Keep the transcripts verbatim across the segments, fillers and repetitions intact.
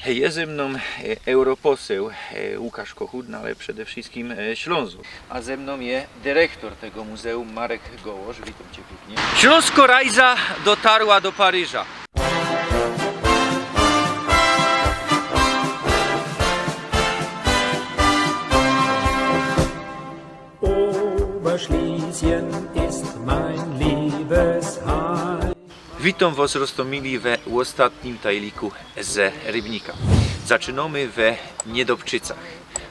Je ze mnōm, e, europoseł, e, Łukasz Kochut, no ale przede wszystkim, e, Ślōnzok. A ze mnōm je dyrektor tego muzeum, Marek Gołosz. Witōm cię piyknie. Ślōnsko rajza dotarła do Paryża. Oberschlesien ist mein liebes Heim. Witōm wos, roztōmili, we ôstatnim tajliku ze Rybnika. Zaczynōmy we Niedobczycach,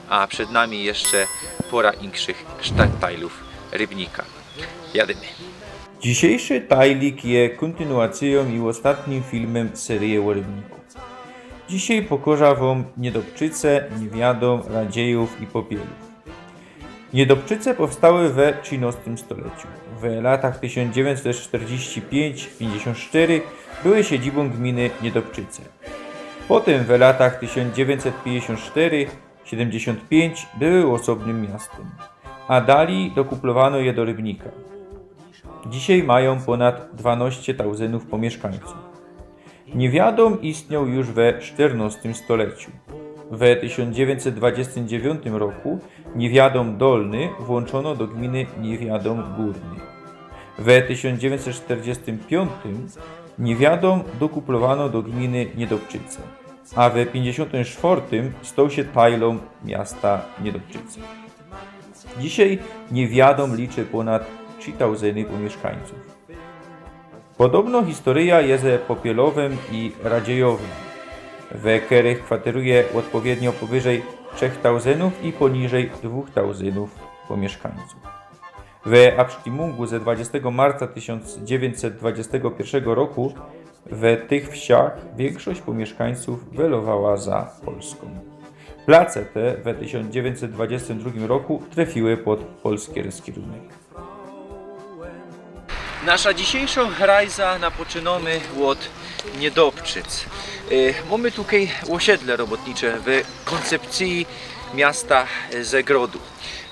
a przed nami jeszcze pora inkszych sztadtajlōw Rybnika. Jadymy. Dzisiejszy tajlik je kōntynuacyjōm i ôstatnym filmym seryje ô Rybniku. Dzisiej pokŏżã wōm Niedobczyce, Niewiadōm, Radziejōw i Popielōw. Niedobczyce powstały we trzicynostym stoleciu. W latach tysiōnc dziewiyńćset sztyrdziści piyńć piyńćdziesiōnt sztyry były siedzibōm gminy Niedobczyce. Potym w latach tysiōnc dziewiyńćset piyńćdziesiōnt sztyry siedymdziesiōnt piyńć były ôsobnym miastym, a dalij dokuplowano je do Rybnika. Dzisiej majōm pōnad dwanŏście tauzyniōw pōmiyszkańcōw. Niewiadōm istniōł już we sztyrnostym stoleciu. We tysiōnc dziewiyńćset dwadzieścia dziewiōntym roku Niewiadōm Dolny włōnczono do gminy Niewiadōm Górny. We tysiōnc dziewiyńćset sztyrdziestym piyōntym Niewiadōm dokuplowano do gminy Niedobczyce, a we piyńćdziesiōntym sztwŏrtym stoł sie tajlōm miasta Niedobczyce. Dzisiej Niewiadōm liczy pōnad trzi tauzyny pōmiyszkańcōw. Podobno historyjŏ je ze Popielowym i Radziejowym, we kerych kwateruje ôdpowiednio powyżej trzech tauzynōw i poniżyj dwōch tauzynōw pōmiyszkańcōw. We abstimmōngu ze dwadzieścia marca tysiōnc dziewiyńćset dwadzieścia piyrszego roku we tych wsiach wiynkszość pōmiyszkańcōw welowała za Polskōm. Place te we tysiōnc dziewiyńćset dwadzieścia drugim roku trefiły pod polski rozkierunek. Nasza dzisiejszŏ rajza napoczynōmy ôd Niedobczyc. E, mōmy tukej ôsiedle robotnicze we kōncepcyji miasta, e, Zegrodu.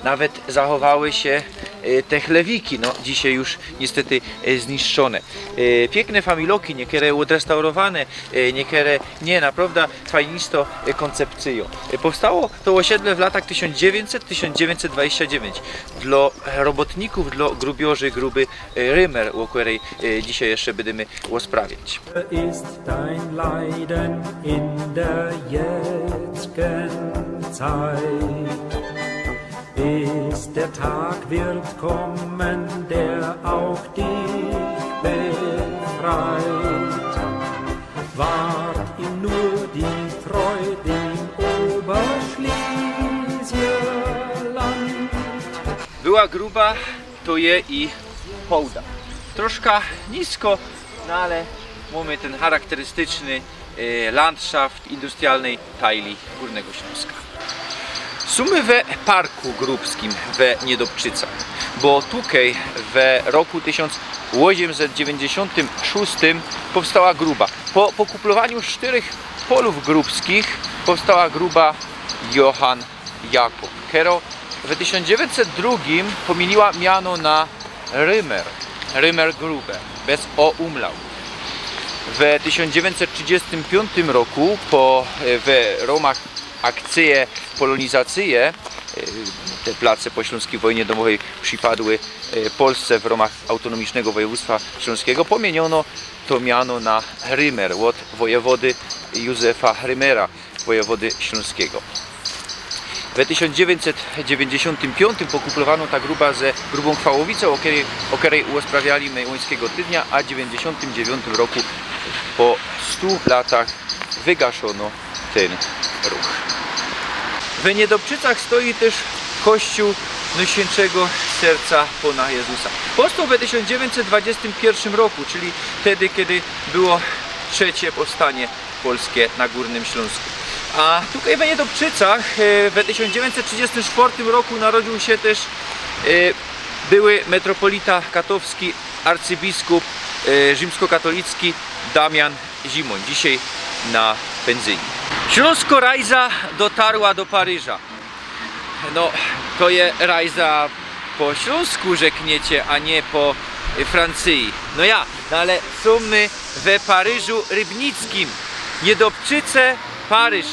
Nawet zachowały sie, e, te chlewiki, no, dzisiej już niestety, e, zniszczōne. E, piykne familoki, niekere ôdrestaurowane, e, niekere niy, naprŏwdã fajnistŏ, e, kōncepcyjŏ. E, powstało to ôsiedle w latach tysiōnc dziewiyńćset, tysiōnc dziewiyńćset dwadzieścia dziewiyńć dlŏ robotnikōw, dlŏ grubiorzy gruby, e, Römer, ô kerej, e, dzisiej jeszcze bydymy rozprawiać. Ist dein Leiden in der jetzigen Zeit, bis der Tag wird kommen, der auch dich befreit. Ward ihm nur die Freud im Oberschlesierland. Była gruba, to je i hołda. Troszka nisko, no ale mōmy tyn charakterystyczny, e, landszaft industrialnyj tajli Gōrnego Ślōnska. Sōmy we parku grubskim we Niedobczycach, bo tukej we roku tysiōnc ôziymset dziewiyńćdziesiōntym szōstym powstała gruba. Po pokuplowaniu sztyrech polōw grubskich powstała gruba Johann Jakob, kerŏ we tysiōnc dziewiyńćset drugim pōmiyniła miano na Römer, Römergrube, bez o umlaut. We tysiōnc dziewiyńćset trzidziestym piōntym roku po, e, we rōmach akcyje polōnizacyje, e, te place po ślōnskij wojnie dōmowyj przipadły, e, Polsce w rōmach Autōnōmicznego Wojewōdztwa Ślōnskigo, pōmiyniōno to miano na Römer ôd wojewody Józefa Römera, wojewody ślōnskigo. We tysiōnc dziewiyńćset dziewiyńćdziesiōntym piōntym pokuplowano ta gruba ze grubōm Chwałowicōw, ô kerej, ô kerej ôsprawiali my Łońskigo Tydnia, a w dziewiyńćdziesiōntym dziewiōntym roku po stu latach wygaszono tyn ruch. We Niedobczycach stoi tyż kościół Nojświyńtszego Serca Pōna Jezusa. Powstoł we tysiōnc dziewiyńćset dwadzieścia piyrwszym roku, czyli wtedy, kej było trzecie powstanie polske na Gōrnym Ślōnsku. A tukej we Niedobczycach, e, we tysiōnc dziewiyńćset trzidziestym sztwŏrtym roku narodził sie tyż, e, były metropolita katowski, arcybiskup, e, rzimskokatolicki Damian Zimōń, dzisiej na pynzyni. Ślōnsko rajza dotarła do Paryża. No, to je rajza po ślōnsku, rzekniecie, a niy po, y, Francyji. No ja, no ale sōm my we Paryżu rybnickim. Niedobczyce Paryż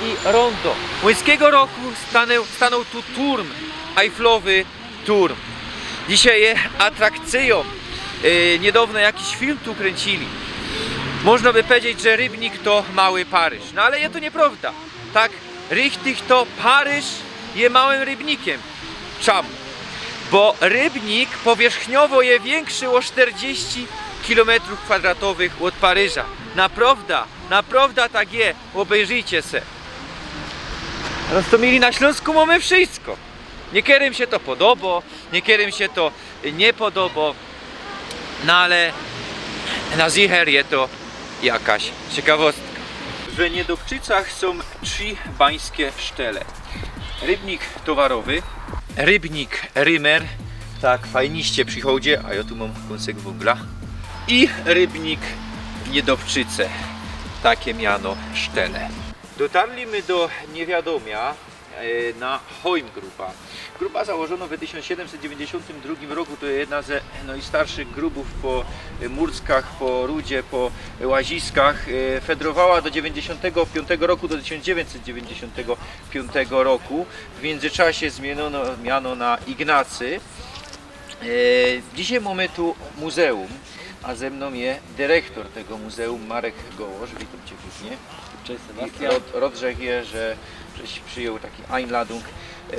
i rondo. Łońskigo roku stanōł, stanōł tu turm, Eifflowy turm. Dzisiej je atrakcyjōm. E, niydŏwno jakiś film tu kryncyli. Można by pedzieć, że Rybnik to mały Paryż. No ale je to niyprŏwda. Tak richtig to Paryż je małym Rybnikiym. Czamu? Bo Rybnik powiyrzniowo je wiynkszi ô sztyrdziści kilometrōw kwadratowych ôd Paryża. Naprŏwda, naprŏwda tak je. Ôbejrzyjcie se. Roztōmili, na Ślōnsku mōmy wszysko. Niykerym sie to podobŏ, niykerym sie to niy podobŏ. No ale na zicher je to jakaś ciekawostka. We Niydobczycach sōm trzi bańske sztele. Rybnik towarowy, Rybnik Rymer, tak fajniście przichodzie, a jŏ tu mōm kōnsek wōngla. I Rybnik Niydobczyce, take miano sztele. Dotarli my do Niewiadomia, e, na Chojm grupa. Grupa założōno we tysiōnc siedymset dziewiyńćdziesiōntym drugim roku, to jedna ze nojstarszych grubōw po, e, Murckach, po Rudzie, po, e, Łaziskach. E, fedrowała do dziewiyńćdziesiōntego piōntego roku, do tysiōnc dziewiyńćset dziewiyńćdziesiōntego piōntego roku. W miyndzyczasie zmiyniono miano na Ignacy. E, dzisiej mōmy tu muzeum, a ze mnōm je dyrechtōr tego muzeum, Marek Gołosz. Witōm cie piyknie. Cześć, Sebastian. I rod-, roddrzech je, że, żeś przijōł taki Einladung, e,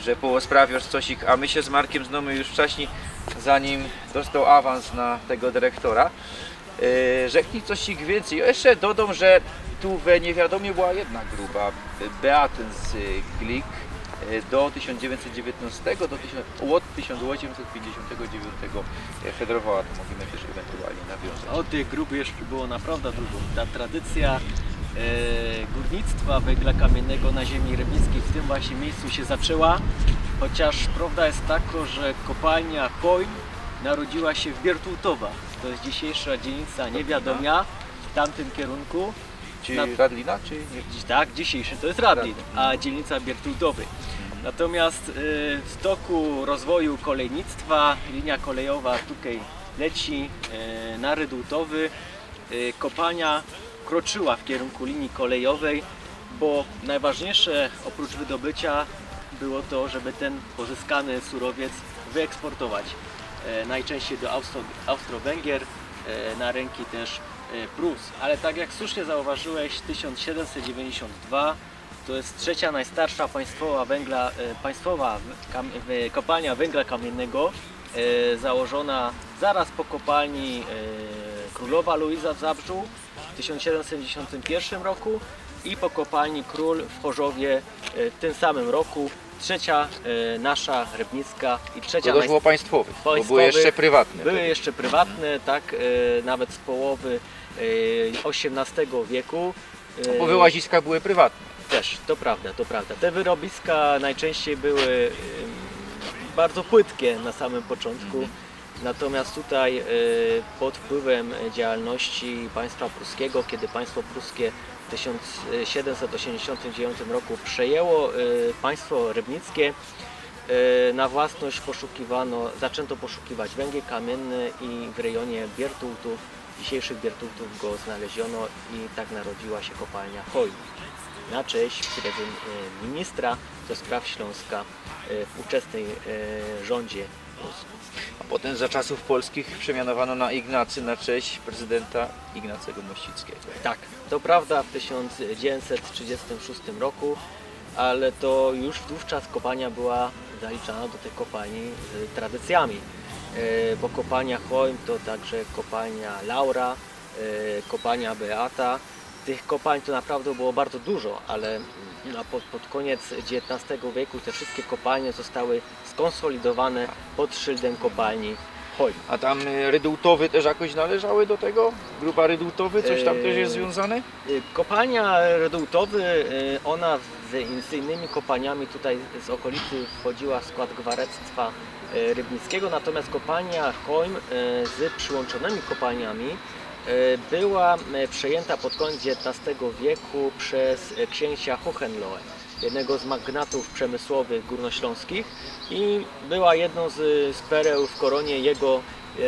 że posprawiŏsz cosik, a my sie z Markiym znōmy już wczaśnij, zanim dostoł awans na tego dyrechtora. E, rzeknij cosik wiyncyj. Jeszcze dodōm, że tu we Niewiadomie była jedna grupa, Beatens, e, Glick, e, do tysiōnc dziewiyńćset dziewiyńtnŏstego, do tysiōnc, ôd tysiōnc ôziymset piyńćdziesiōntego dziewiōntego, e, fedrowała, to możymy tyż ewentualnie nawiōnzać. Ô, tych grup jeszcze było naprŏwda dużo. Ta tradycyjŏ, e, gōrnictwa węgla kamiennego na ziemi rybnickiej w tym właśnie miejscu się zaczęła. Chociaż prawda jest taka, że kopalnia Chojm narodziła się w Biertułtowach. To jest dzisiejsza dzielnica Niewiadomia, w tamtym kierunku. Czyli Na- Radlina, czy nie? Dziś, tak, dzisiejszy to jest Radlin, Radlin. A dzielnica Biertułtowy. Natomiast, e, w toku rozwoju kolejnictwa linia kolejowa tutaj leci, e, na Rydułtowy. E, kopalnia kroczyła w kierunku linii kolejowej, bo najważniejsze oprócz wydobycia było to, żeby ten pozyskany surowiec wyeksportować, e, najczęściej do Austro-, Austro-Węgier, e, na rynki też, e, Prus. Ale tak jak słusznie zauważyłeś, tysiōnc siedymset dziewiyńćdziesiōnt dwa to jest trzecia najstarsza państwowa węgla, e, państwowa w-, kam-, w-, kopalnia węgla kamiennego, e, założona zaraz po kopalni, e, Królowa Luiza w Zabrzu w tysiōnc siedymset siedymdziesiōntym piyrszym roku i po kopalni Król w Chorzowie, e, w tym samym roku. Trzecia, e, nasza rybnicka i trzecia To już naj- było państwowych, bo były państwowych, jeszcze prywatne były wtedy. Jeszcze prywatne, tak, e, nawet z połowy, e, osiemnastego wieku. No, bo E, wyłaziska były prywatne. Też, to prawda, to prawda. Te wyrobiska najczęściej były, em, bardzo płytkie na samym początku. Mhm. Natomiast tutaj, e, pod wpływem działalności państwa pruskiego, kiedy państwo pruskie w tysiōnc siedymset osiemdziesiōntym dziewiōntym roku przejęło, e, państwo rybnickie, e, na własność poszukiwano, zaczęto poszukiwać węgiel kamienny i w rejonie Biertułtów, dzisiejszych Biertułtów, go znaleziono i tak narodziła się kopalnia Chojm. Na cześć prezyn-, e, ministra do spraw Śląska, e, w ówczesnym, e, rządzie Prus. A potem za czasów polskich przemianowano na Ignacy na cześć prezydenta Ignacego Mościckiego. Tak, to prawda, w tysiōnc dziewiyńćset trzidziestym szōstym roku, ale to już wówczas kopalnia była zaliczana do tych kopalni z tradycjami, e, bo kopalnia Chojm to także kopalnia Laura, e, kopalnia Beata. Tych kopalń to naprawdę było bardzo dużo, ale na, pod, pod koniec dziewiętnastego wieku te wszystkie kopalnie zostały skonsolidowane pod szyldem kopalni Chojm. A tam, y, Rydułtowy też jakoś należały do tego? Grupa Rydułtowy, coś tam też jest E, związane? Y, kopalnia Rydułtowy, y, ona z, z innymi kopalniami tutaj z okolicy wchodziła w skład gwarectwa, y, rybnickiego, natomiast kopalnia Chojm, y, z przyłączonymi kopalniami, y, była, y, przejęta pod koniec dziewiętnastego wieku przez, y, księcia Hohenlohe, jednego z magnatów przemysłowych górnośląskich i była jedną z, z pereł w koronie jego, e,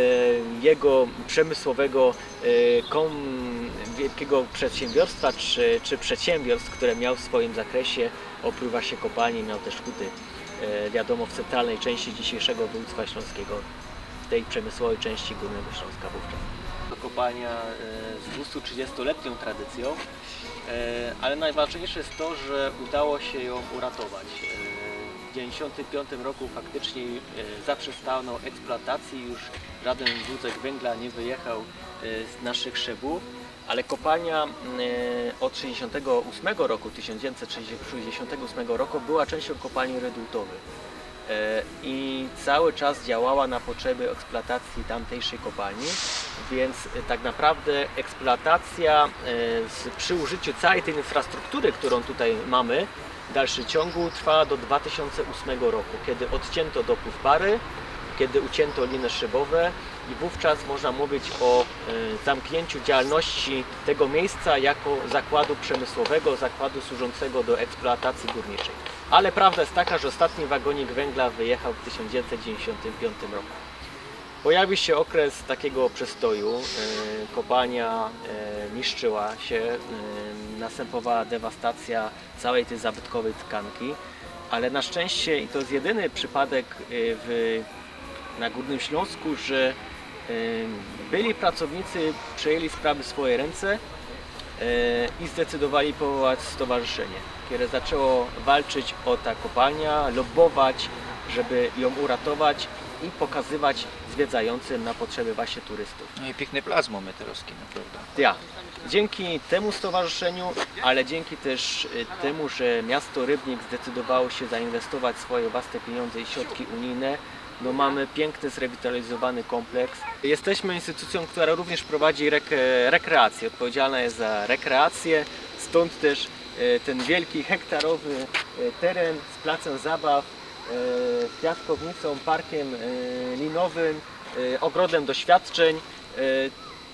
jego przemysłowego, e, kom-, wielkiego przedsiębiorstwa czy, czy przedsiębiorstw, które miał w swoim zakresie, oprócz właśnie kopalni miał też huty, e, wiadomo, w centralnej części dzisiejszego województwa śląskiego, w tej przemysłowej części Górnego Śląska wówczas. To kopalnia, e, z dwustu trzydziestoletnią tradycją, e, ale najważniejsze jest to, że udało się ją uratować. E, w dziewięćdziesiątym piątym roku faktycznie, e, zaprzestano eksploatacji, już żaden wózek węgla nie wyjechał, e, z naszych szybów, ale kopalnia, e, od sześćdziesiątego ósmego roku, tysiąc dziewięćset sześćdziesiątego ósmego roku, była częścią kopalni Redultowy. E, i cały czas działała na potrzeby eksploatacji tamtejszej kopalni, więc, e, tak naprawdę eksploatacja, e, z, przy użyciu całej tej infrastruktury, którą tutaj mamy, w dalszym ciągu trwała do dwa tysiące ósmego roku, kiedy odcięto dopływ pary, kiedy ucięto liny szybowe i wówczas można mówić o, e, zamknięciu działalności tego miejsca jako zakładu przemysłowego, zakładu służącego do eksploatacji górniczej. Ale prawda jest taka, że ostatni wagonik węgla wyjechał w tysiąc dziewięćset dziewięćdziesiątym piątym roku. Pojawił się okres takiego przestoju. E, kopalnia, e, niszczyła się, e, następowała dewastacja całej tej zabytkowej tkanki, ale na szczęście, i to jest jedyny przypadek, e, w, na Górnym Śląsku, że, e, byli pracownicy przejęli sprawy w swoje ręce, e, i zdecydowali powołać stowarzyszenie, które zaczęło walczyć o ta kopalnia, lobbować, żeby ją uratować i pokazywać zwiedzającym na potrzeby właśnie turystów. No i piykny plac mōmy terŏz, niy, prŏwda? Ja. Dzięki temu stowarzyszeniu, ale dzięki też, y, temu, że miasto Rybnik zdecydowało się zainwestować swoje własne pieniądze i środki unijne, no mamy piękny, zrewitalizowany kompleks. Jesteśmy instytucją, która również prowadzi rek-, rekreację, odpowiedzialna jest za rekreację, stąd też, e, ten wielki, hektarowy, e, teren z placem zabaw, e, piaskownicą, parkiem, e, linowym, e, ogrodem doświadczeń, e,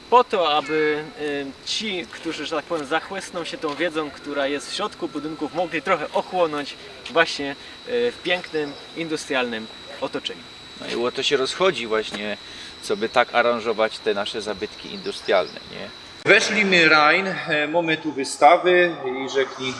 po to, aby, e, ci, którzy, że tak powiem, zachłysną się tą wiedzą, która jest w środku budynków, mogli trochę ochłonąć właśnie, e, w pięknym, industrialnym otoczeniu. No i ô to się rozchodzi właśnie, coby tak aranżować te nasze zabytki industrialne, niy? Weszli my rajn, e, mōmy tu wystawy i rzekli,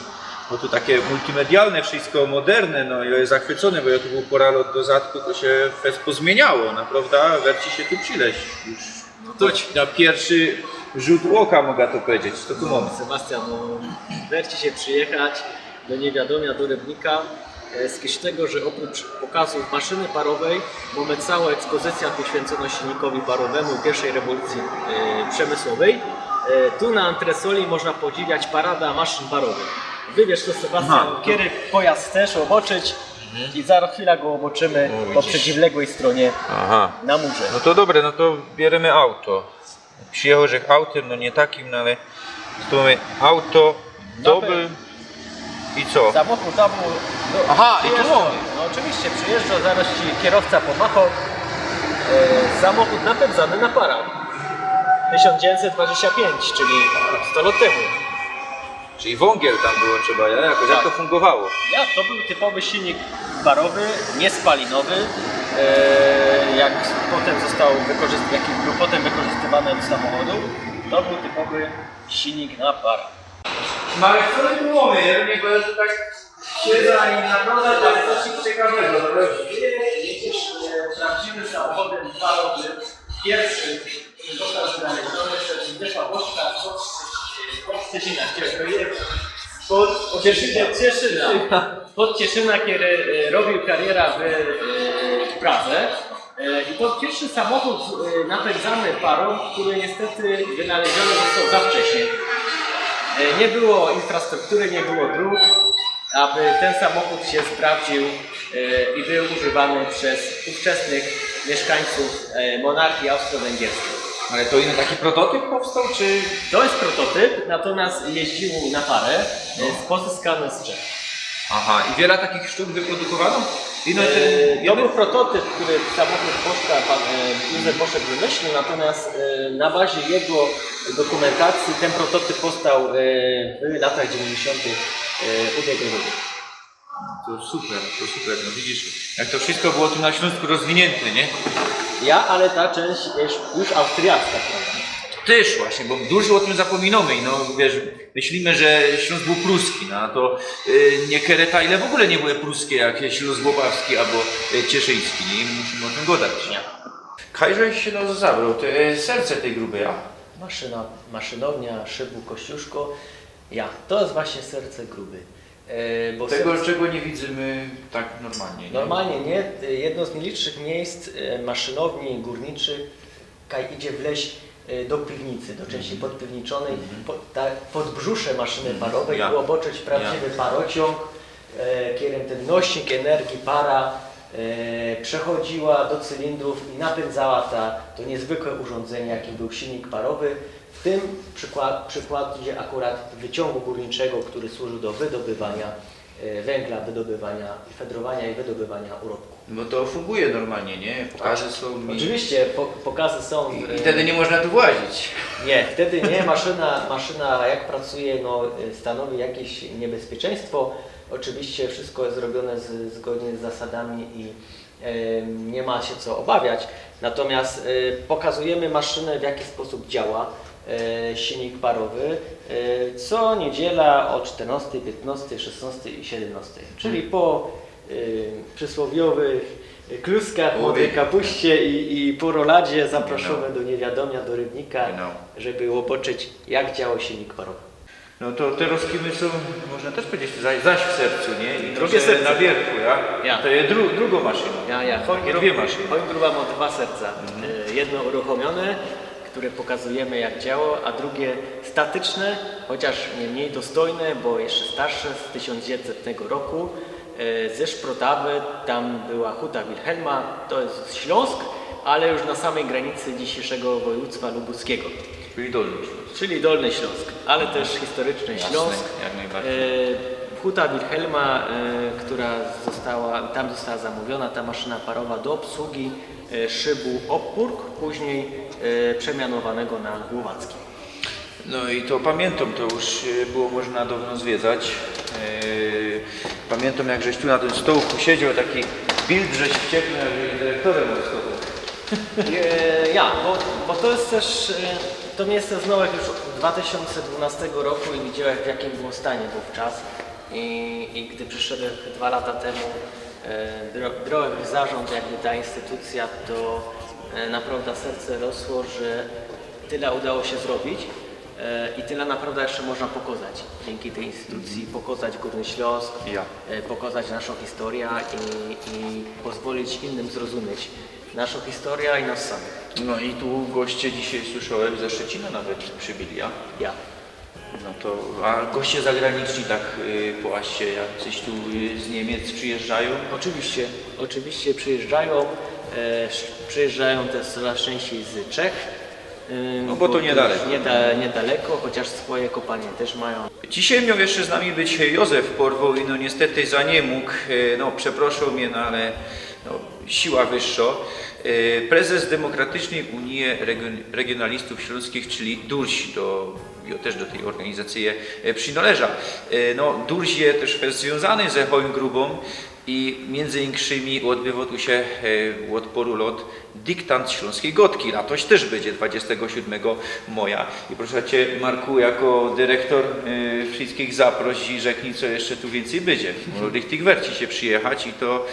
bo tu takie multimedialne, wszystko moderne, no i jŏ jest zachwycony, bo jŏ tu bōł pora lot do zadku, to się fest pozmieniało, naprŏwda, werci się tu przilezć już. No to choć na piyrszy rzut ôka mogã to pedzieć, co tu mōmy. Sebastian, no, werci się przijechać do Niewiadomia, do Rybnika, e, z tego, że oprócz pokazów maszyny parowej mamy całą ekspozycję poświęconą silnikowi parowemu i pierwszej rewolucji, e, przemysłowej. E, tu na antresoli można podziwiać parada maszyn parowych. Wybierz to, Sebastian, aha, kery pojazd chcesz ôboczyć. Mhm. I zarŏz chwila go ôboczymy po przeciwległej stronie na murze. Aha. No to dobre, no to bierymy auto. Przijechŏł żech autym, no niy takim, no ale tu mōmy auto, doby i co? Samochōd tam. Aha, i tu mōmy. No oczywiście, przijyżdżŏ, zarŏz ci kerowca pōmachŏ. E, samochōd napyndzany na parã. Tysiōnc dziewiyńćset dwadzieścia piyńć, czyli sto lot tymu. Czyli wōngiel tam było trzeba, nie? Jakoś, jak to fungowało? Ja, to bōł typowy silnik parowy, niespalinowy, e, jak potem został wykorzyst-, jaki bōł potem wykorzystywany do samochodu. To bōł typowy silnik na parã. No ale co my tu mōmy? Ja niy, bo ja tu tak siedzã i naprŏwdã to jest coś ciekawego. To jest, jedziesz, e, prawdziwym samochodem parowym, pierwszym, który został wynaleziony przez Józefa Boszka spod, spod Cieszyna, chciałem powiedzieć, spod Cieszyna. Cieszyna. Spod Cieszyna, kiedy, e, robił karierã w, e, Pradze. E, i to pierwszy samochód, e, napędzany parą, który niestety wynaleziony został za wcześnie. E, nie było infrastruktury, nie było dróg, aby ten samochód się sprawdził, e, i był używany przez ówczesnych mieszkańców, e, monarchii austro-węgierskiej. Ale to ino taki prototyp powstał, czy? To jest prototyp, natomiast jeździł na parę, e, z pozyskanych z Czech. Aha, i wiele takich sztuk wyprodukowano? Ino ten, e, to jeden był prototyp, który samochód Boszka, pan, e, Józef Boszek wymyślił, natomiast, e, na bazie jego dokumentacji ten prototyp powstał, e, w latach dziewięćdziesiątych, e, ubiegłego wieku. To super, to super. No widzisz, jak to wszystko było tu na Śląsku rozwinięte, nie? Ja, ale ta czynść je już austryjacka, prawda? Tyż właśnie, bo dużo ô tym zapominōmy i no wiysz, myślimy, że Ślōnsk bōł pruski, no a to y, niykerŏ te, ile w ogōle niy były pruskie, jak Ślōnsk Łopawski abo y, Cieszyński, niy? I musimy ô tym godać, niy? Kaj żeś sie no zabrōł, to y, serce tyj grupy, a? Maszyna, maszynownia, szybu, kościuszko. Ja, to je właśnie serce grupy. E, bo Tego, serce- czego niy widzymy tak normalnie, niy? Normalnie niy. Jedno z nojliczszych miyjsc e, maszynowni, gōrniczych, kaj idzie w leś e, do piwnicy, do czynści podpiwniczōnyj. Po, ta, podbrzusze maszyny parowyj, Ja. Było ôbŏczyć prawdziwy parociōng, e, kerym tyn nośnik energii, para e, przechodziła do cylindrōw i napyndzała ta, to niyzwykłe urządzenie, jakim bōł silnik parowy. W tym przykła- przykładzie akurat wyciōngu gōrniczego, kery służōł do wydobywania e, węgla, wydobywania i fedrowania i wydobywania urobku. Bo to funguje normalnie, niy? Pokazy sōm i, Oczywiście, po, pokazy sōm. i wtedy niy można tu włazić. Niy, wtedy niy. Maszyna, maszyna jak pracuje, no, e, stanowi jakieś niebezpieczeństwo. Oczywiście wszystko jest zrobione z, zgodnie z zasadami i e, niy ma sie co ôbawiać. Natomiast e, pokazujemy maszynę, w jaki sposób działa e, silnik parowy, e, co niedziela ô sztyrnŏstyj, piytnŏstyj, szesnŏstyj i siedymnŏstyj. Czyli po e, przysłowiowych kluskach, modrej kapuście i, i po roladzie zaprŏszōmy do Niewiadomia, do Rybnika, Genau. Żeby ôbŏczyć, jak działa silnik parowy. No to te rozkminy sōm, można tyż powiedzieć, zaś, zaś w sercu, niy? I Drugie to serce. Na wierchu, ja? Ja. To je dru, drugŏ maszyna. Ja, ja. Takie dwie maszyny. Choingrubba ma dwa serca. E, Jedno uruchomiyne, kery pokazujemy, jak działa, a drugie statyczne, chociaż niy mniyj dostojne, bo jeszcze starsze, z tysiōnc siedymsetnego roku. E, Ze Szprotawy, tam była huta Wilhelma, to jest Ślōnsk, ale już na samej granicy dzisiejszego województwa lubuskiego. Czyli Dolny Ślōnsk. Czyli Dolny Ślōnsk, ale tyż historyczny Jasne, Ślōnsk. jak najbardziej. E, Huta Wilhelma, e, ketra została, tam została zamōwiōna ta maszyna parowa do ôbsługi e, szybu Oppurg, później e, przemianowanego na Głowacki. No i to pamiętam, to już e, było można dawno zwiedzać. E, Pamiętam, jak żeś tu na tym stołku siedział, taki bild, żeś wcieknął, jak żeś dyrektorem wojskowym. E, Ja, bo, bo to jest też, e, to miejsce znałech już od dwa tysiōnce dwanŏstego roku i widziałech, w jakim było stanie wówczas. I, i gdy przyszedłech dwa lata temu, e, bro- brołech w zarząd jakby ta instytucja, to e, naprawdę serce rosło, że tyle udało się zrobić e, i tyle naprawdę jeszcze można pokazać dzięki tej instytucji, pokazać Górny Śląsk, Ja. e, pokazać naszą historię i, i pozwolić innym zrozumieć naszą historię i nas samych. No i tu goście dzisiaj, słyszałem, ze Szczecina nawet przybyli, ja? Ja. No to, a goście zagraniczni tak y, po aście jacyś tu y, z Niemiec przyjeżdżają? Oczywiście, oczywiście przyjeżdżają. E, sz- przyjeżdżają też coraz częściej z Czech. E, No bo to niedaleko. Nieda, niedaleko, chociaż swoje kopalnie też mają. Dzisiej miał jeszcze z nami być Józef Porwoł i no niestety za nie mógł, e, no przeproszōm mie, no ale no, siła wyższa. E, Prezes Demokratycznej Unii Region- Regionalistów Śląskich, czyli durś, do, jo, też do tej organizacji e, przynależa. E, No, durś je też związany ze Choingrubą i między innymi odbywa tu się e, od paru lat dyktant śląskiej gotki. Latoś też będzie dwudziestego siódmego maja. I proszę Cię, Marku, jako dyrektor e, wszystkich zaproś i rzeknij, co jeszcze tu więcej będzie. Bo richtig werci się przyjechać i to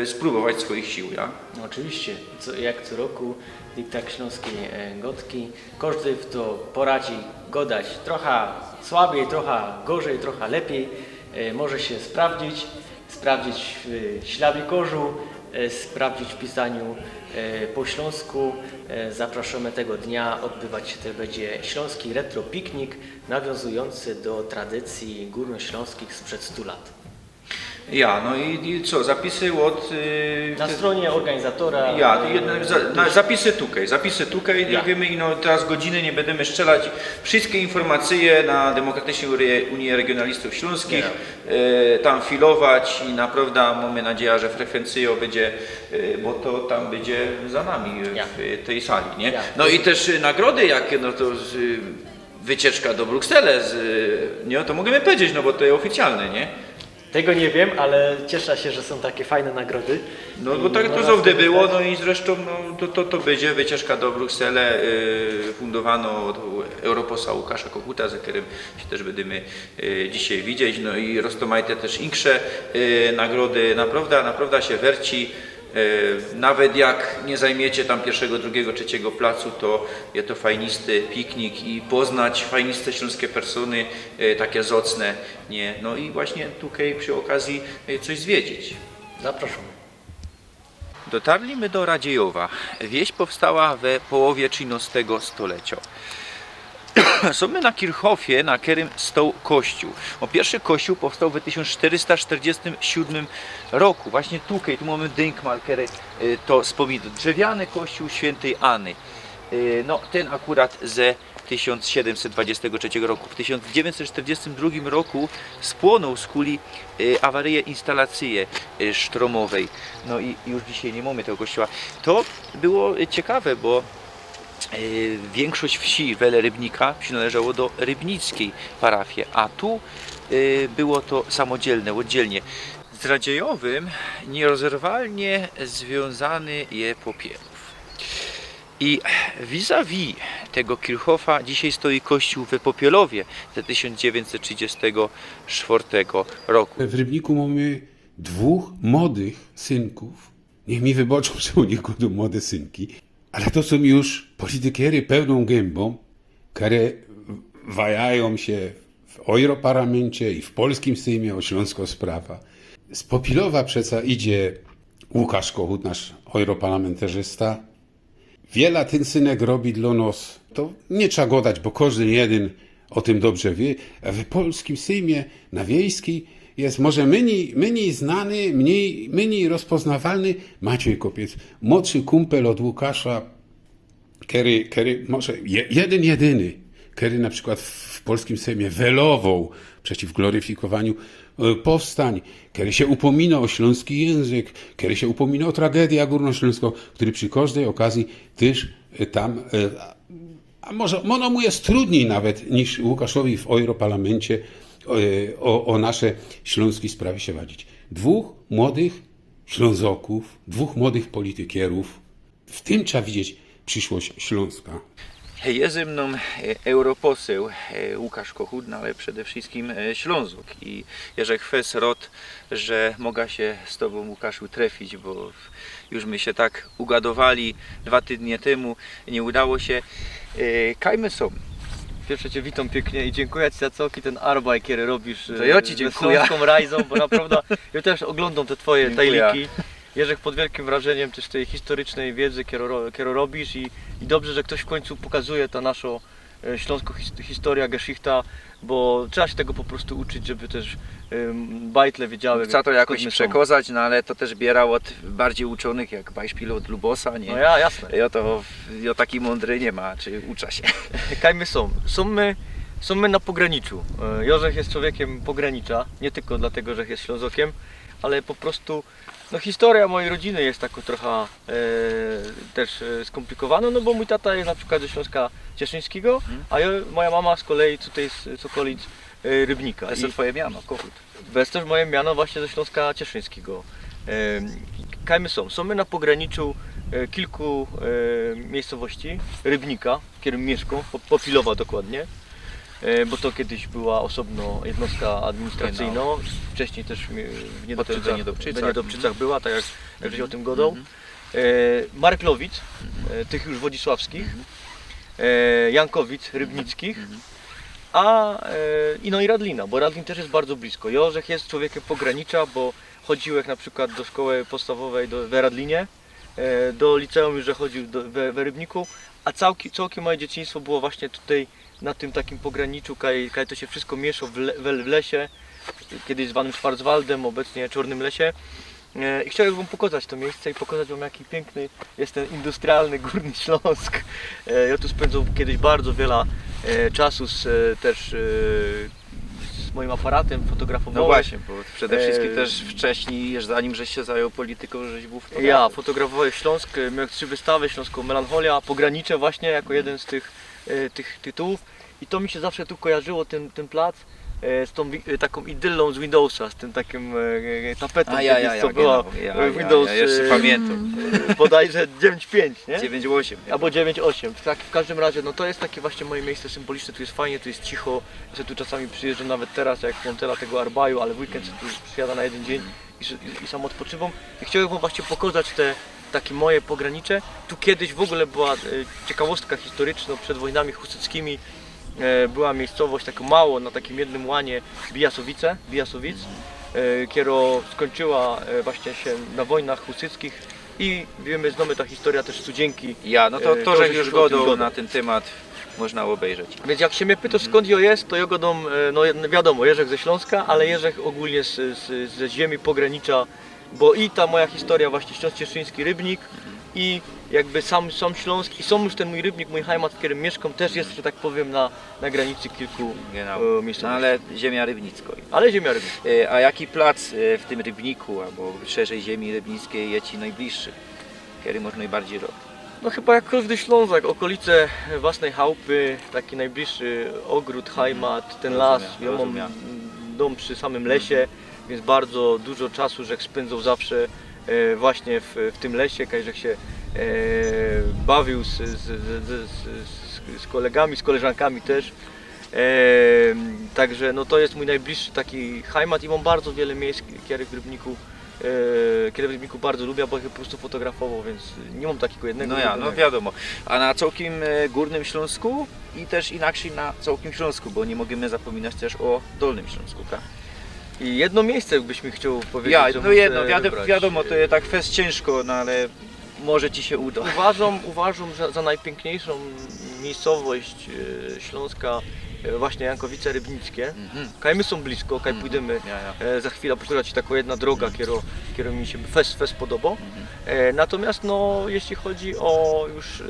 e, spróbować swoich sił, ja? No oczywiście, co, jak co roku, dyktant śląskiej e, gotki. Kożdy, fto poradzi godać trochę słabiej, trochę gorzej, trochę lepiej, e, może się sprawdzić, sprawdzić w e, ślabikorzu, e, sprawdzić w pisaniu e, po śląsku. E, Zapraszamy tego dnia, odbywać się to będzie Śląski Retro Piknik, nawiązujący do tradycji górnośląskich sprzed stu lat. Ja, no i, i co, zapisy od... y, Na stronie organizatora. Ja, to jedno, za, na, zapisy tukej, zapisy tukej, Ja. Wiemy, i no, teraz godziny nie będziemy strzelać. Wszystkie informacje na Demokratycznej Unii- Unii Regionalistów Śląskich, Ja. e, tam filować i naprawdę mamy nadzieję, że frekwencja będzie, e, bo to tam będzie za nami Ja. w tej sali, nie? Ja. No i też e, nagrody jakie, no to z, wycieczka do Brukseli, z, nie, to możemy powiedzieć, no bo to jest oficjalne, nie? Tego nie wiem, ale cieszę się, że są takie fajne nagrody. No bo tak to zawsze było, no i zresztą no, to, to, to bydzie wycieczka do Brukseli, yy, fundowano Europosa Łukasza Kochuta, ze kerym sie tyż bydymy yy, dzisiej widzieć, no i roztōmajte tyż insze yy, nagrody. Naprŏwda, naprŏwda sie werci. Yy, nawet jak niy zajmiecie tam piyrszego, drugigo, trzecigo placu, to je to fajnisty piknik i poznać fajniste ślōnske persōny, yy, take zocne, niy? No i właśnie tukej przi ôkazji yy, coś zwiedzić. Zapraszam. Dotarli my do Radziejowa. Wieś powstała we połowie trzynŏstego stolecioŏ. Sōm my na Kirchhofie, na kerym stoł kościōł. Bo piyrszy kościōł powstoł we tysiōnc sztyrysta sztyrdziestym siódmym roku. Właśnie tukej, tu mōmy dynkmal, kery yy, to spōmino. Drzewiany kościōł świyntej Any. Yy, no, tyn akurat ze tysiōnc siedymset dwudziestego trzeciego roku. W tysiōnc dziewiyńćset sztyrdziestym drugim roku spłōnōł skuli yy, awaryje instalacyje yy, sztrōmowej. No i już dzisiej niy mōmy tego kościoła. To było yy, ciekawe, bo yy, wiynkszość wsi wele Rybnika przinŏleżało do rybnickiej parafije, a tu yy, było to samodzielne, ôddzielnie. Z Radziejowym nierozerwalnie zwiōnzany je Popielōw. I vis-a-vis tego Kirchhofa dzisiej stoi kościōł we Popielowie ze tysiōnc dziewiyńćset trzidziestego sztwŏrtego roku. W Rybniku mōmy dwōch młodych synkōw. Niych mi wybaczōm, że ô nich gŏdōm młode synki, ale to sōm już politykiery pełnōm gynbōm, kere wajajōm sie w europarlamencie i w polskim Sejmie ô ślōnsko sprawa. Z Popielowa przeca idzie Łukasz Kochut, nasz europarlamentarzysta. Wiela tyn synek robi dlŏ nŏs. To niy trza gŏdać, bo kożdy jedyn ô tym dobrze wiy. A w polskim Sejmie na wiejski je może mynij, mynij znany, mynij, mynij rozpoznawalny Maciej Kopiec. Młodszy kumpel ôd Łukasza, kery, kery może je, jedyn jedyny, kery na przikłŏd w polskim Sejmie welowoł przeciw gloryfikowaniu e, powstań, kery sie upōmino ô ślōnski jynzyk, kery sie upōmino ô tragedyjã gōrnoślōnskõ, kery przi kożdyj ôkazji tyż e, tam, e, a może, może mu je trudnij nawet niż Łukaszowi w europarlamencie e, ô, ô nasze ślōnske sprawy sie wadzić. Dwōch młodych Ślōnzokōw, dwōch młodych politykierōw. W tym trza widzieć prziszłość Ślōnska. Je ze mnōm e, europosył e, Łukasz Kochut, no ale przede wszyskim e, Ślōnzok. I jeżech fest rŏd, że moga sie z tobōm, Łukaszu, trefić, bo już my sie tak ugadowali dwa tydnie tymu, niy udało sie. E, kaj my sōm? Piyrsze cie witōm piyknie i dziynkuja ci za cołki tyn arbajt, kery robisz e, To jo ci ze dziynkuja. Ślōnską Rajzōm, bo naprŏwdã jo tyż ôglōndōm te twoje Dziynkuja. Tajliki. Jeżech pod wielkim wrażyniym tyż tyj historycznie wiedzy, kerõ ro- kerõ robisz i, i dobrze, że ftoś w kōńcu pokazuje ta naszo e, ślōnskõ his- historiã, geschichta, bo trzeba sie tego po prostu uczyć, żeby tyż em, bajtle wiedziały. Chca to jakoś skōnd my sōm. Przekŏzać, no ale to tyż biera ôd bardzij uczōnych, jak bajszpil ôd Lubosa, niy? No ja, jasne. Jo to, jo taki mōndry niy ma, czy ucza sie. Kaj my sōm? Sōm my, sōm my na pograniczu. E, Jożech je człowiekiym pogranicza, niy tylko dlatego, że je Ślōnzokiym, ale po prostu no, historia mojij rodziny je takŏ trocha e, tyż e, skōmplikowano, no bo mōj tata je na przikłŏd ze Ślōnska Cieszyńskigo, a jo, moja mama z kolei tutaj z, z ôkolic e, Rybnika. To je twoje miano, Kochut. Bez tyż moje miano właśnie ze Ślōnska Cieszyńskigo. E, kaj my sōm? Sōm my na pograniczu e, kilku e, miejscowości. Rybnika, w kerym miyszkōm, Po- Popilowa dokładnie. E, bo to kejś była ôsobno jednostka administracyjno. Wcześnij tyż mi- w Niedobczycach, Niedobczycach. w Niedobczycach była, tak jak, jak żeś ô tym gŏdoł. E, Marklowic, e, tych już Wodzisławskich, e, Jankowic, Rybnickich, a e, i no i Radlina, bo Radlin tyż je bardzo blisko. Jożech je człowiekiym pogranicza, bo chodziyłech na przikłŏd do szkoły podstawowej do, we Radlinie, e, do liceum już żech chodziył do, we, we Rybniku, a cołki, cołki moje dzieciństwo było właśnie tutaj na tym takim pograniczu, kaj, kaj to sie wszysko miyszŏ w, le, we, w lesie, kejś zwanym Schwarzwaldem, ôbecnie Czŏrnym Lesie. E, I chciołbych wōm pokŏzać to miejsce i pokŏzać wōm, jaki piykny je tyn industrialny Gōrny Ślōnsk. E, jo tu spyndzōł kejś bardzo wiela e, czasu z, e, tyż e, z mojim aparatym, fotografowołech. No właśnie, bo przede wszyskim E, tyż wcześnij, zanim żeś sie zajōł politykōm, żeś bōł Ja fotografym. fotografowołech Ślōnsk, e, miołech trzi wystawy, Ślōnskõ Melancholiã, Pogranicze właśnie jako jedyn z tych, e, tych tytułōw. I to mi sie zawsze tu kojarzyło, tyn, tyn plac, e, z tą wi- e, taką idyllą z Windowsa, z tym takim e, tapetą A ja, kiedyś, ja, co ja, była genau, ja, e, ja, Windows ja jeszcze e, pamiętam. bodajże dziewięć pięć, nie? dziewięć osiem. Albo dziewięć osiem. Tak, w każdym razie, no to jest takie właśnie moje miejsce symboliczne, tu jest fajnie, tu jest cicho. Ja sobie tu czasami przyjeżdżam nawet teraz, jak mam tyle tego arbaju, ale w weekend sobie tu przyjadę na jeden dzień i, s- i, i sam odpoczywam. I chciałbym wam właśnie pokazać te takie moje pogranicze. Tu kiedyś w ogóle była e, ciekawostka historyczna, przed wojnami husyckimi e, była miejscowość taka mało na takim jednym łanie Bijasowice, Bijasowic, e, kiero skończyła e, właśnie się na wojnach husyckich i wiemy, znamy ta historia też studzienki. Ja, no to, E, to to żech żeś już już o tym godał godał. Na ten temat, można obejrzeć. Więc jak się mnie pytasz, skąd ja jest, to ja godam, e, no jed- wiadomo, Jerzek ze Śląska, ale Jerzek ogólnie z, z, ze ziemi pogranicza, bo i ta moja historia właśnie Śląsk Cieszyński, Rybnik i jakby sam, sam Śląsk i sam już ten mój Rybnik, mój heimat, w którym mieszkam, też jest, że tak powiem, na, na granicy kilku Genau. e, No miejscowości. Ale ziemia rybnicka. Ale ziemia Rybnik. E, A jaki plac e, w tym Rybniku, albo szerzej ziemi rybnickiej je ci najbliższy? Kiedy może najbardziej robić? No chyba jak każdy Ślązak, okolice własnej chałupy, taki najbliższy ogród, heimat, ten las. Rozumiem, Ja mam rozumiem. dom przy samym lesie, więc bardzo dużo czasu żech spędzał zawsze e, właśnie w, w tym lesie, kaj żech się e, bawił z, z, z, z, z, z kolegami, z koleżankami też. E, Także no to jest mój najbliższy taki heimat i mam bardzo wiele miejsc, które w Rybniku, e, które w Rybniku bardzo lubię, bo ich po prostu fotografował, więc nie mam takiego jednego No ja, no ulubionego. Wiadomo. A na całkiem e, Górnym Śląsku i też inaczej na całkiem Śląsku, bo nie możemy zapominać też o Dolnym Śląsku, tak? I jedno miejsce jakbyś mi chciał powiedzieć, Ja, że no muszę jedno, wiadomo, wybrać. wiadomo, to jest tak fest ciężko, no ale może ci się uda. Uważam, uważam że za najpiękniejszą miejscowość e, Śląska e, właśnie Jankowice Rybnickie. Mhm. Kaj my są blisko, kaj Mhm. pójdziemy Ja, ja. e, za chwilę pokażę ci taką jedna droga, kierą, kierą mi się fest, fest podoba. Mhm. E, natomiast no, jeśli chodzi o już e,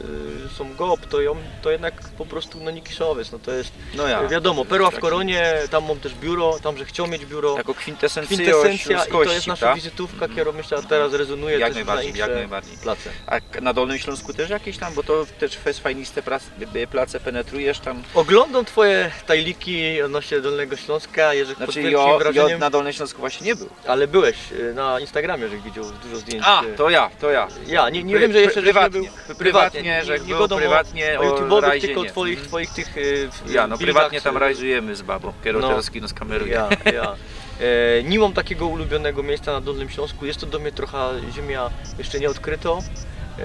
są gop, to, ją, to jednak po prostu no, Nikiszowiec, no to jest No ja. e, wiadomo, perła w Taki- koronie, tam mam też biuro, tam że chciał mieć biuro. Jako kwintesencja, Kwintesencja i to śląskości, jest nasza tak? wizytówka, Mhm. którą myślę teraz rezonuje Jak też najbardziej, na jak inne najbardziej. place. A k- na Dolnym Śląsku też jakieś tam, bo to też fest fajniste prac- place penetrujesz tam. Oglądam twoje tajliki odnośnie Dolnego Śląska, Jerzek Znaczy pod wielkim ja, ja wrażeniem, na Dolnym Śląsku właśnie nie był. ale byłeś e, na Instagramie, że widział dużo zdjęć. A, e, to ja, to ja. Ja, nie, nie Pri- wiem, że jeszcze pri- żeś nie prywatnie, był. prywatnie, nie, że nie był godam o- prywatnie o o YouTube'owych, rajzie, tylko o nie. twoich, Mhm. twoich tych e, w- Ja, no bildach, prywatnie tam e, rajzujemy z babą, kierą No. Teraz kino z kamerą. Ja, ja. E, nie mam takiego ulubionego miejsca na Dolnym Śląsku. Jest to do mnie trochę ziemia jeszcze nieodkryto. E,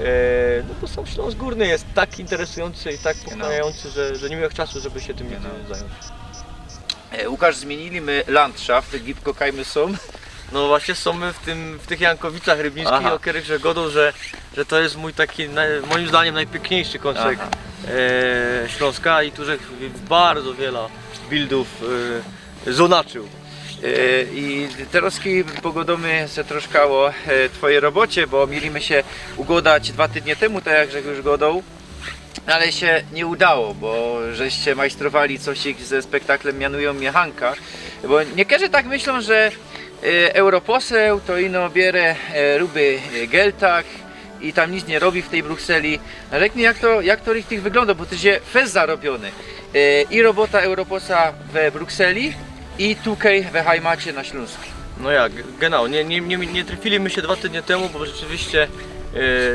no bo sam Śląsk Górny jest tak interesujący i tak pochłaniający, że, że nie miałem czasu, żeby się tym Genau. nigdy zająć. E, Łukasz, zmienili my landschaft, gibko kaj my są. No właśnie są my w, tym, w tych Jankowicach Rybnickich, Aha. O których że godał, że, że to jest mój taki, naj, moim zdaniem najpiękniejszy kąsek Aha. e, Śląska i tu żech bardzo wiele bildów e, zonaczył. E, I teraz pogodomy se troszkę o e, twojej robocie, bo mieli my się ugodać dwa tygodnie temu, tak jak żech już godał. Ale się nie udało, bo żeście majstrowali coś ze spektaklem Mianują Mnie Hanka. Bo niektórzy tak myślą, że e, europoseł to ino bierze e, ruby e, geltak i tam nic nie robi w tej Brukseli. Ale jak mi jak to, jak to richtig wygląda, bo ty się fest zarobiony. E, I robota europosa we Brukseli i tukej we Heimacie na Śląsku. No ja, g- genau, nie, nie, nie, nie trafili my się dwa tygodnie temu, bo rzeczywiście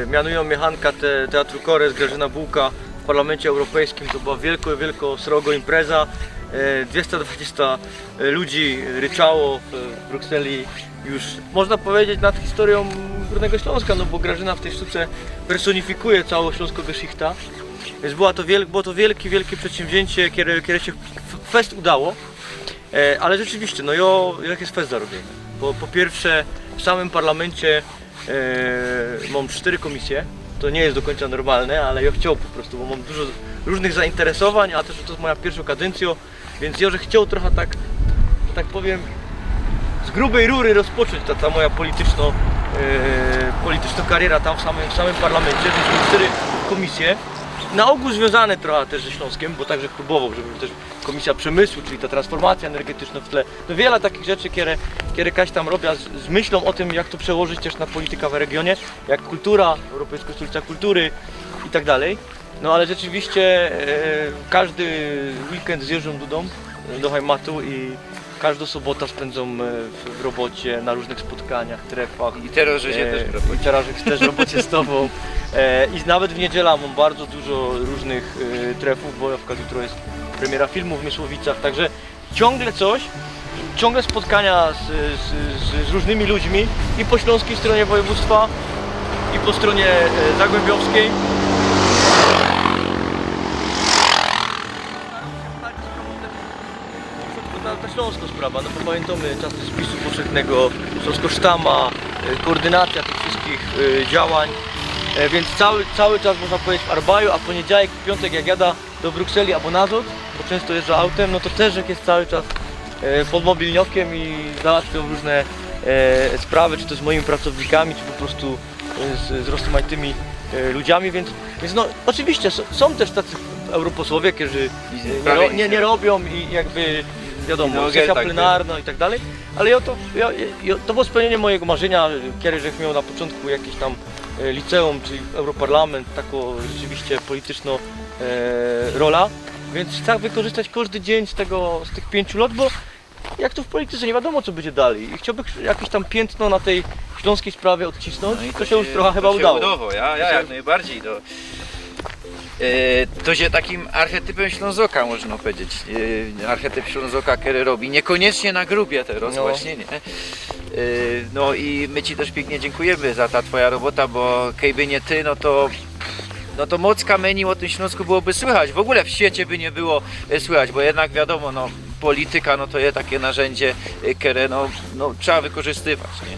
e, Mianują Mnie Hanka te, Teatru Kores, Grażyna Bułka w Parlamencie Europejskim, to była wielko, wielko srogo impreza. E, dwieście dwadzieścia ludzi ryczało w, w Brukseli już, można powiedzieć, nad historią Górnego Śląska, no bo Grażyna w tej sztuce personifikuje całą śląską geschichtę. Więc była to wiel, było to wielkie, wielkie przedsięwzięcie, które, które się f- fest udało. E, ale rzeczywiście, no jo, jak jest fest zarobiony. Bo po pierwsze w samym parlamencie e, mam cztery komisje. To nie jest do końca normalne, ale ja chciał po prostu, bo mam dużo różnych zainteresowań, a też to jest moja pierwsza kadencja, więc ja że chciał trochę tak, że tak powiem, z grubej rury rozpocząć ta, ta moja polityczna, e, polityczna kariera tam w samym, w samym parlamencie, więc mam cztery komisje. Na ogół związane trochę też ze Śląskiem, bo także próbował, żeby też Komisja Przemysłu, czyli ta transformacja energetyczna w tle. No wiele takich rzeczy, które, które Kaś tam robiła z, z myślą o tym, jak to przełożyć też na politykę w regionie, jak kultura, Europejska Stolica Kultury i tak dalej. No ale rzeczywiście e, każdy weekend zjeżdżam do domu do Heimatu i kożdŏ sobota spyndzōm, e, w, w robocie, na rōżnych spotkaniach, trefach. I terŏz żeś E, tyż w robocie. I terŏz żech tyż w robocie z tobōm. E, I nawet w niedziela mōm bardzo dużo rōżnych, e, trefōw, bo na przikłŏd jutro je premiera filmu w Mysłowicach, także ciōngle coś, ciōngle spotkania z, z, z, z rōżnymi ludźmi i po ślōnskij strōnie wojewōdztwa, i po strōnie, e, zagłębiowskij. Ta, ta ślōnskŏ sprawa, no bo pamiętōmy czasy spisu powszechnego, ślōnskŏ sztama, e, koordynacja tych wszystkich, e, działań, e, więc cały, cały czas, można powiedzieć, w arbaju, a poniedziałek, piōntek jak jada do Brukseli abo nazŏd, bo czynsto jeżdżã autym, no to tyż jak je cały czas, e, pod mobilniokym i załatwiōm rōżne, e, sprawy, czy to z mojimi pracownikami, czy po prostu, e, z, z rozmaitymi, e, ludziami, więc, więc no oczywiście s-, sōm tyż tacy europosłowie, kerzy, e, nie, ro-, nie, nie robiōm i jakby, wiadōmo, No, sesja tak, plenarna i tak dalej, ale jŏ to, jŏ, jŏ, to było spełnienie mojego marzynia, e, kere żech mioł na poczōntku jakiś tam, e, liceum, czyli europarlament, takŏ rzeczywiście politycznŏ, e, rola. Więc chcã wykorzystać kożdy dziyń z tego, z tych piyńciu lŏt, bo jak to w polityce, nie wiadōmo, co bydzie dalij. I chciołbych jakieś tam piętno na tyj ślōnskij sprawie ôdcisnōńć. No i To sie już trocha chyba to sie udało. Udało, ja, ja To sie- jak nojbardzij. To, e, to sie takim archetypym Ślōnzoka, można powiedzieć. E, archetyp Ślōnzoka, kery robi. Niekōniecznie na grubie terŏz No. Właśnie, nie? E, no i my ci tyż piyknie dziynkujemë za ta twoja robota, bo kejby niy ty, no to, no to mocka meni ô tym Ślōnsku byłoby słychać. W ôgōle w świecie by niy było, e, słychać, bo jednak wiadōmo, no, polityka, no to je take narzyndzie, e, kere, no, no, trzeba wykorzystywać, nie?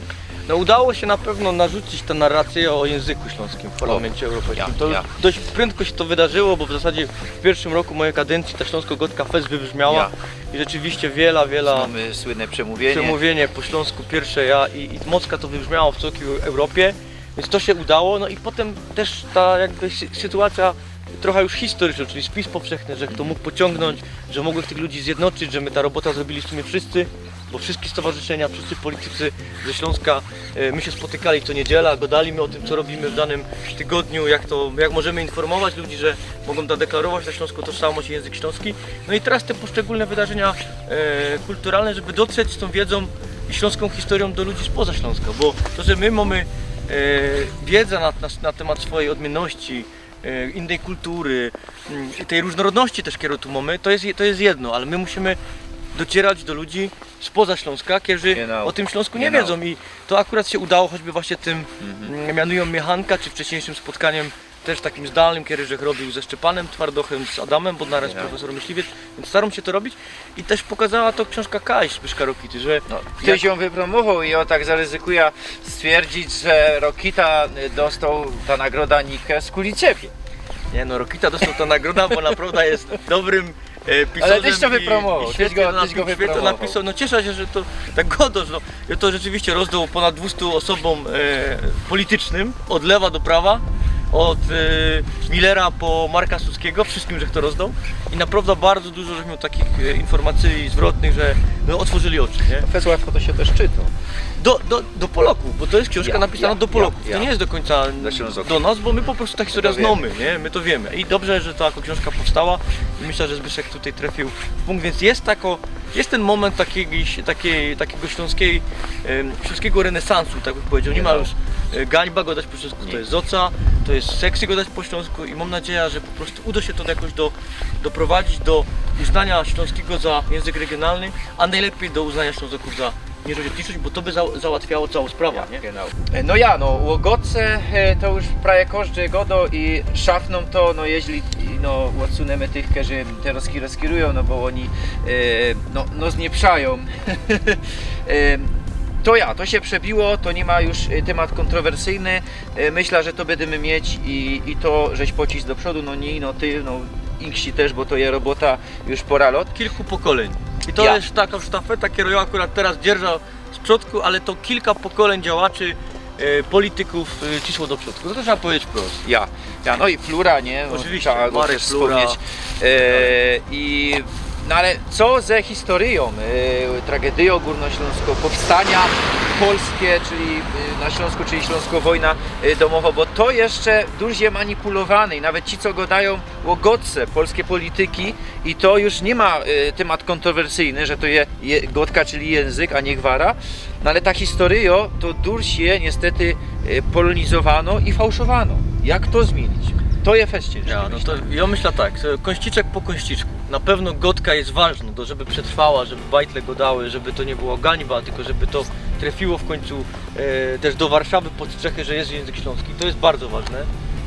No, udało sie na pewno narzucić ta narracyjŏ ô jynzyku ślōnskim w Parlamencie Europejskim. ja, To już ja. dość prędko sie to wydarzyło, bo w zasadzie w piyrszym roku mojij kadencyje ta Ślōnsko Gŏdka Fest wybrzmiała Ja. I rzeczywiście wiela, wiela Mōmy słynne przemówienie. przemówienie po ślōnsku piyrsze ja i, i mocka to wybrzmiało w cołkij Europie, więc to sie udało. No i potym tyż ta jakby sy-, sytuacyjŏ trocha już historycznŏ, czyli spis powszechny, że to mōg pociōngnōńć, że mōgłech tych ludzi zjednoczyć, że my ta robota zrobiyli w sumie wszyscy, bo wszyjske stowarzyszenia, wszyjscy politycy ze Ślōnska, e, my sie spotykali co niedziela, gŏdali my ô tym, co robiymy w danym tygodniu, jak to, jak możemy informować ludzi, że mogōm zadeklarować na Ślōnsku tożsamość i jynzyk ślōnski. No i terŏz te poszczególne wydarzenia, e, kulturalne, żeby dotrzeć z tōm wiedzōm i ślōnską historyjōm do ludzi spoza Ślōnska, bo to, że my mōmy, e, wiedzã na, na, na tymat swojij ôdmiynnŏści, e, innej kultury, mm, i tyj rōżnorodności tyż, kerõ tu mōmy, to je, to je jedno, ale my musimy docierać do ludzi spoza Ślōnska, kerzy Genau. ô tym Ślōnsku niy Genau. wiedzōm i to akurat sie udało, choćby właśnie tym, Mhm. mm, mianujōm mie Hanka, czy wcześniejszym spotkaniem tyż takim zdalnym, kery żech robiōł ze Szczepanym Twardochym, z Adamym Bodnarym, z Genau. profesorym Myśliwiec, więc starōm sie to robić i tyż pokazała to ksiōnżka Kajś Zbyszka Rokity, że No, tyś jã wyprōmowoł i ô tak zaryzykuja stwierdzić, że Rokita, y, dostoł ta nagroda nick z kuli ciebie. Nie no, Rokita dostoł ta nagroda, bo naprŏwdã je dobrym, e, pisarzym. Ale tyś to I, wyprōmowoł, i tyś świetnie go, to na tyś go tym świecie wyprōmowoł. Napisał. No cieszę się, że to tak gŏdŏsz, no. Jŏ to rzeczywiście rozdoł pōnad dwustu ôsobōm, e, politycznym, ôd lewa do prawa, ôd, e, Millera po Marka Suskigo, wszyskim żech to rozdoł. I naprŏwdã bardzo dużo żech mioł takich, e, informacyji zwrotnych, że no, otworzyli ôczy, nie? Fest łatwo to sie tyż czytŏ. Do, do, do Polŏkōw, bo to je ksiōnżka Ja, napisanŏ ja, do Polŏkōw. ja, ja. To niy ma do kōńca Dla Ślōnzoka. do nŏs, bo my po prostu ta historyjŏ To wiymy. znōmy, nie? My to wiymy. I dobrze, że takŏ ksiōnżka powstała i myślã, że Zbyszek tutaj trefiōł w pōnkt, więc je takŏ, je tyn mōmynt takigo, takigo, takigo ślōnskigo, em, ślōnskigo renesansu, tak bych pedział. Niy ma Genau. już, e, gańba gŏdać po ślōnsku, Niy. To je zoca, to je seksy gŏdać po ślōnsku i mōm nadzieja, że po prostu udo sie to jakoś do, doprowadzić do uznaniŏ ślōnskigo za jynzyk regiōnalny, a nojlepij do uznaniŏ Ślōnzokōw za mniyszość etniczność, bo to by za-, załatwiało cołkŏ sprawã, nie? Genau. E, no ja, no, ô Gŏdce, e, to już prawie kożdy gŏdŏ i szafnōm to, no, jeźli, no, ôdsunymy tych, kerzy te rozki rozkierujōm, no, bo ôni, e, no, no, znieprzajōm. E, to ja, to sie przebiło, to niy ma już, e, tymat kōntrowersyjny. E, myślã, że to bydymy mieć i, i to żeś pocisł do przodu, no, niy, no, ty, no, inksi tyż, bo to je robota już pŏra lŏt. Kilku pokolyń. I to Ja. je takŏ sztafeta, kerõ jŏ akurat terŏz dzierżã z przodku, ale to kilka pokolyń działaczy, e, politykōw, e, ciśło do przodku. No to trzeba pedzieć wprost. Ja, ja, no i Flura, nie? No, Ôczywiście, trzeba go Marek tyż Flura. spōmnieć. E, i, no ale co ze historyjōm, e, tragedyjŏ gōrnoślōnskŏ, powstaniŏ, polskie, czyli y, na Śląsku, czyli Śląsko Wojna y, Domowo, bo to jeszcze dużo je manipulowane i nawet ci, co gadają o godce polskiej polityki i to już nie ma y, temat kontrowersyjny, że to je, je godka, czyli język, a nie gwara, no ale ta historia to dużo je niestety y, polonizowano i fałszowano. Jak to zmienić? To je fest ciężkie, Ja, no to myślę. Ja myślę tak, słuchaj, kościczek po kościczku. Na pewno godka jest ważna, to żeby przetrwała, żeby bajtle gadały, żeby to nie była gańba, tylko żeby to trafiło w końcu e, też do Warszawy pod strzechy, że jest język śląski. To jest bardzo ważne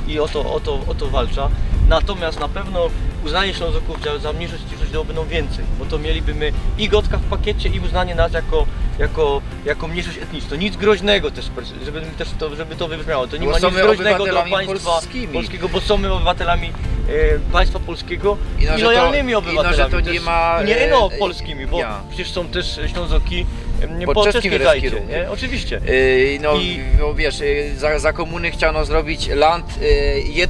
i o to, o to, o to walczę. Natomiast na pewno uznanie Ślązoków za, za mniejszość etniczną dałoby nam więcej, bo to mielibyśmy i godka w pakiecie i uznanie nas jako, jako, jako mniejszość etniczną. Nic groźnego też, żeby, też to, żeby to wybrzmiało. To nie Bo ma są nic groźnego do obywatelami państwa polskimi. Polskiego, bo są my obywatelami e, państwa polskiego i, I no, że to- lojalnymi i no, obywatelami. że to nie Też- ma, I nie e, no e, polskimi, bo ja. Przecież są też Ślązoki em, nie, Pod po czeskim czeskiej Reskirze, zajdzie, nie? Nie? Oczywiście. Yy, no, I- no wiesz, yy, za, za komuny chciano zrobić land yy,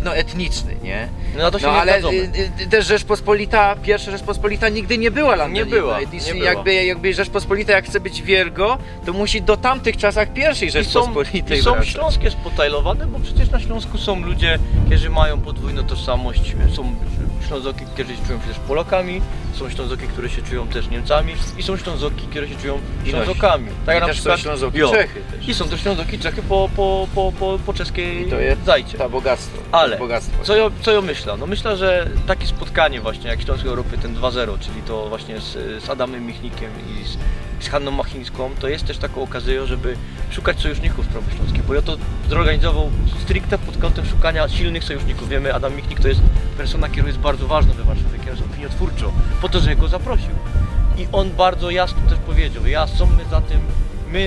jednoetniczny, nie? No na to się No nie ale zgadzamy. yy, yy, też Rzeczpospolita, pierwsza Rzeczpospolita nigdy nie była landem Nie była, jednoetnicznym. nie była. Jakby, jakby Rzeczpospolita jak chce być wielgo, to musi do tamtych czasach pierwszej I są, Rzeczpospolitej I są wracać. Śląskie spotajlowane, bo przecież na Śląsku są ludzie, którzy mają podwójną tożsamość. Są Ślązoki, którzy czują się też Polakami, są Ślązoki, które się czują też Niemcami i są Ślązoki, które się czują I no, Ślązokami. I na też są Ślązoki jo. Czechy też. I są też Ślązoki Czechy po, po, po, po, po czeskiej I to jest zajdzie. Ta bogactwo. Ale Bogactwo. Co ja, co ja myślę? No myślę, że takie spotkanie właśnie jak Śląsk Europy, ten dwa zero, czyli to właśnie z, z Adamem Michnikiem i z, z Hanną Machińską, to jest też taką okazją, żeby szukać sojuszników w sprawie śląskiej, bo ja to zorganizował stricte pod kątem szukania silnych sojuszników. Wiemy, Adam Michnik to jest persona, która jest bardzo ważna we Warszawie, która jest opiniotwórczą, po to, że go zaprosił. I on bardzo jasno też powiedział, ja, są my za tym, my,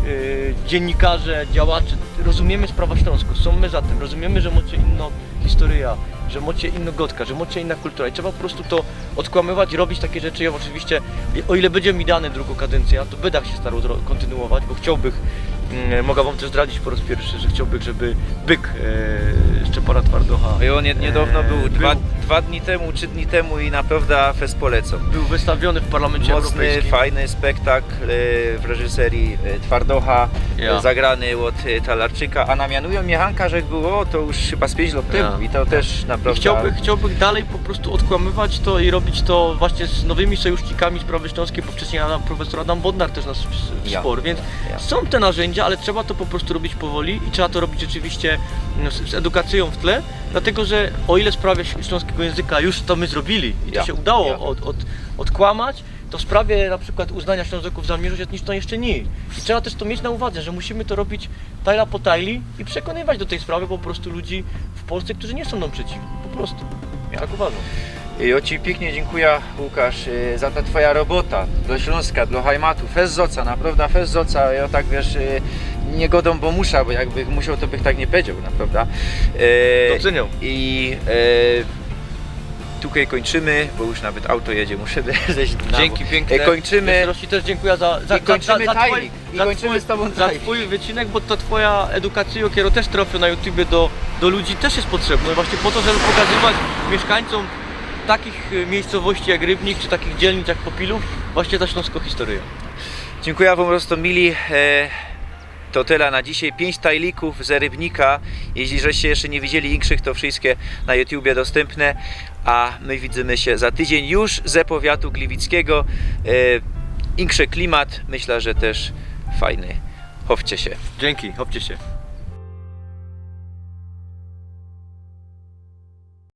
yy, dziennikarze, działacze, rozumiemy sprawę śląską, są my za tym, rozumiemy, że macie inną historię, że macie inną godkę, że macie inną kulturę i trzeba po prostu to odkłamywać i robić takie rzeczy. Ja oczywiście, o ile będzie mi dane drugą kadencję, to będę się starał zro- kontynuować, bo chciałbym, mm, mogę wam też zdradzić po raz pierwszy, że chciałbym, żeby Byk e, Szczepana Twardocha I on nie- niedawno e, był dwa, był, dwa dni temu, trzy dni temu i naprawdę fest polecam. Był wystawiony w Parlamencie Mocny, Europejskim. Fajny spektakl e, w reżyserii e, Twardocha, Ja. e, zagrany od e, Talarczyka, a na mianują Miechanka, że było to już chyba z pięć lat temu Ja. i to też I naprawdę... chciałbym, chciałbym dalej po prostu odkłamywać to i robić to właśnie z nowymi sojusznikami z prawej śląskiej, bo wcześniej Adam, profesor Adam Bodnar też nas w- Ja. wsparł, więc Ja. są te narzędzia, ale trzeba to po prostu robić powoli i trzeba to robić rzeczywiście mm, z, z edukacją w tle, dlatego że o ile w sprawie ś- śląskiego języka już to my zrobili i to Ja. się udało Ja. od, od, odkłamać, to w sprawie na przykład uznania Ślązoków za mniejszość etniczną jeszcze nie. I trzeba też to mieć na uwadze, że musimy to robić tajla po tajli i przekonywać do tej sprawy po prostu ludzi w Polsce, którzy nie są nam przeciwni. Po prostu. Ja. Tak uważam. I ja ci pięknie dziękuję, Łukasz, e, za ta twoja robota dla Śląska, dla Heimatu, fest zoca, naprawdę fest zoca. Ja tak, wiesz, e, nie godam, bo muszę, bo jakbych musiał, to bych tak nie powiedział, naprawdę. E, Doceniam. I e, tutaj kończymy, bo już nawet auto jedzie, muszę zejść na Dzięki piękne. E, kończymy. Jeszcze raz ci też dziękuję za, za, I kończymy za, za, za, tajnik. I za kończymy twój, z tobą za tajnik. twój wycinek, bo ta twoja edukacja, którą też trafił na YouTubie do, do ludzi, też jest potrzebna. I właśnie po to, żeby pokazywać mieszkańcom takich y, miejscowości jak Rybnik, czy takich dzielnic jak Popilów, właśnie ta śląskô historia. Dziękuję wam po prostu, mili. E, to tyle na dzisiaj. Pięć tajlików ze Rybnika. Jeśli żeście jeszcze nie widzieli inkszych, to wszystkie na YouTubie dostępne. A my widzimy się za tydzień już ze powiatu gliwickiego. E, inszy klimat, myślę, że też fajny. Chowcie się. Dzięki, chowcie się.